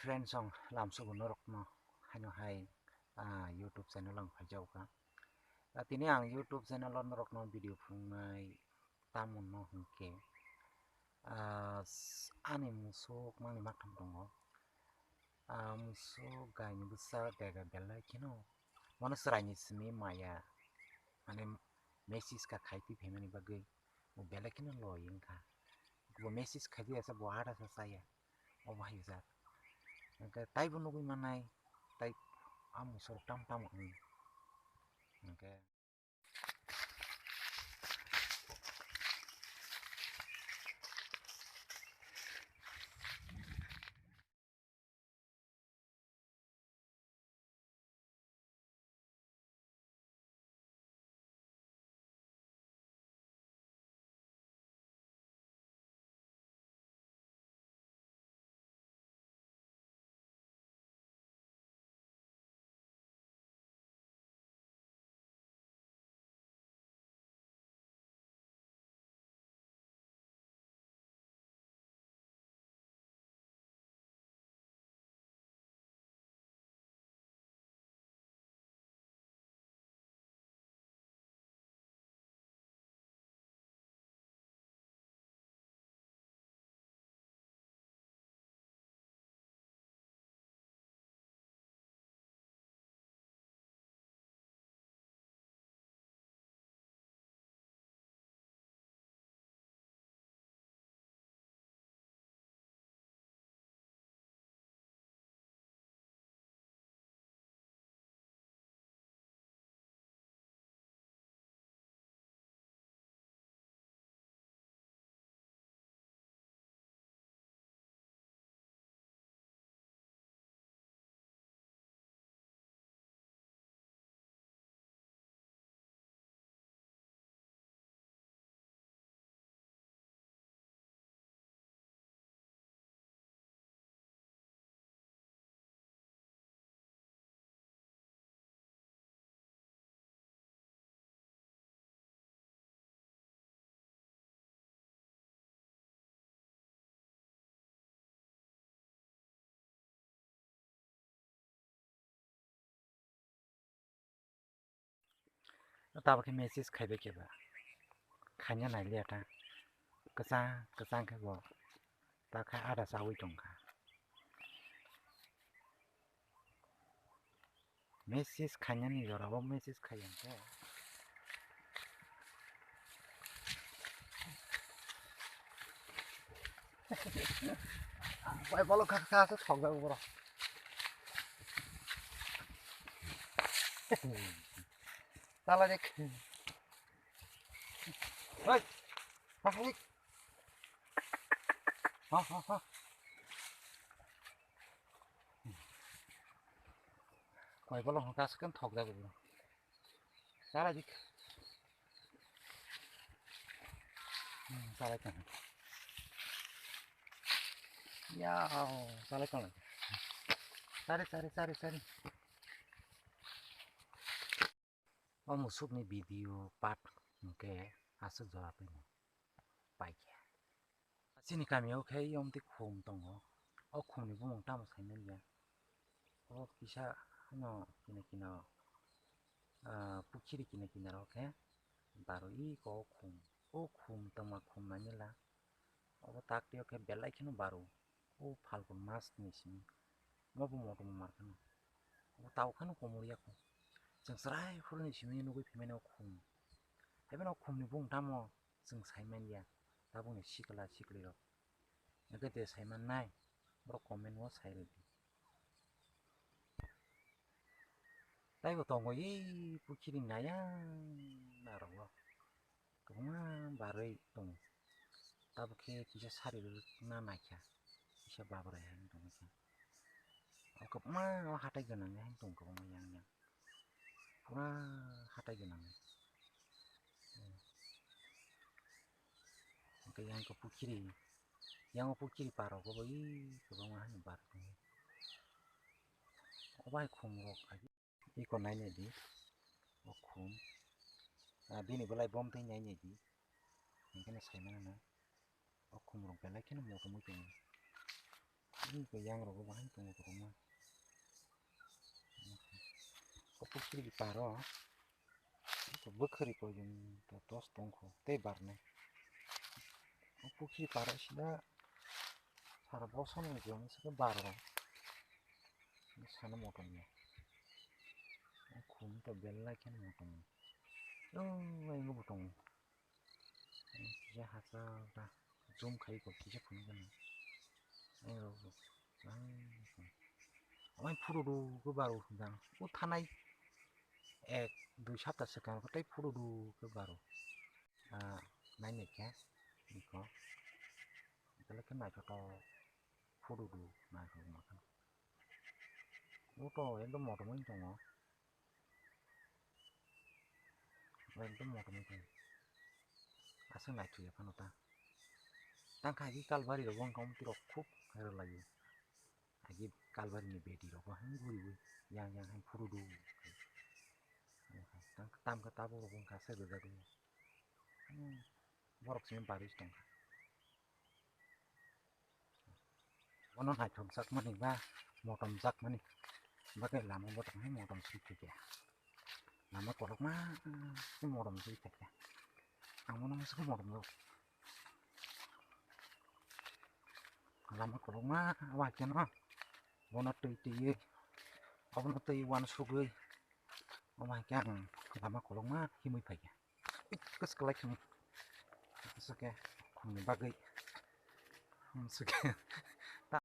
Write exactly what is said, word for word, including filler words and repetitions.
Friends, ang lamsogo norokno haino hai, ah, YouTube channel ang phaijago kha. Ah, tini ang YouTube channel o norokno video phunuknai tamono hwnkhe, ah, s-, ani musuk mangni maktham tongo. Ah, musuk gaini bwsa dega belai kheno. Mano chwraini simi maya, mane message kha khaitwi phaimani bagwi bo belai kheno loi wngkha. Bo message khaidi asa bo ada sa saya. Obo hai jak. Hwnkhe taibo nugwi mannai, tai a musurok tam tam wng. Hwnkhe. Tabuk khe message khaibai khe ba khaina nai liya ta, kwchang kwchang khe bo ta khe ada chawi tong kha. Message khainani jora o message khai ang khe. Bai bolo kha kha se thok jago boro. Tala dek. Hoi. Ha ha. Ha ha ha. Koi bolo hon kas kan thok jago boro. Sala dik. Hmm, sala kan. Ya, sala kan. Sari, sari, sari, sari. O musukni video part hwnkhe aswk jora phano paikha. Chini kamio khe yomtwi khum tongo. O khumni bumung tamo saimanya. O kisa hano kina kina, ah, pukhiri kina kina rok khe baro iko o khum. O khum tongma khum manila. Obo tak twi o khe belai kheno baro. O Phalgun mas ni simi. Obo motom mar kheno. Obo tao kheno komor ya kho. Chwng chwrai phuru ni simi nugwi phimani o khum. Haibeno o khum ni bung tamo chwng sai man ya. Tabuk ni sikla sikli rok. Hwnkhe de sai man nai. Borok comment o sai rwdi. Taibo tongo, ei pukhiri nayang narogo. Kwbangma barwi tongo. Tabuk khe kisa sari rwna naikha. Kisa babrai hai wng tongkha. O kwbangma o hatai gwnang hai wng tong kwbangma yang yang. Pura hatai gwnang. Hwnkhe yang khe pukhiri, yang o pukhiri par rogo bai kwbangma haino bar tongo. O bai khum rok iko nai nai di, o khum, ah, bini bolai bom twi nai nai di, hwnkhe no sai mano na, o khum rok belai kheno motom oi tongo. Tini ko yang rogo bahai tongo kwbangma. Ko pukhiri paro. Ko bwkhwrwi ko jung to tos tongkho tei barnai. O pukhiri paro sida sara boson ni jung sida baro. Sana motom ya. Khum to belai khe motom. Oh, ai ngo botong. Kisa hachal ta zoom khai ko kisa phunukgana. Ang rok ang amai phurudu khe baro hinjang o thanai ek dui sapta swkang khe tei phurudu khe baro. Ah, nainai khe iko. Belai khe naithotok phurudu naithok ma khe. O to ekdom motom wng tongo. Ekdom motom wng tongo. Aswk naithoya phano ta. Tangkha agi kalbari rok wngkha omtwi rok khub khairok laio. Agi kalbari ni bedi rok bo hang guriwi yang yang hang phurudu. Tang tamkha tabuk rok wngkha aswk rwjak rwi. Hmm, borok simi barwi tongkha. Bono naithok jakmani ba motom jakmani bagwi lama bo tongwi motom swi thwikya. Lama kolokma khe motom swi thwikya. Ang bono masa motom rok lama kolokma waikhe no bono twi twiwi obono twi uansugwi omo hai khe ang lama kolokma himwi phaikha. Kos kwlai kheno. Aswk khe khumni bagwi. Aswk khe.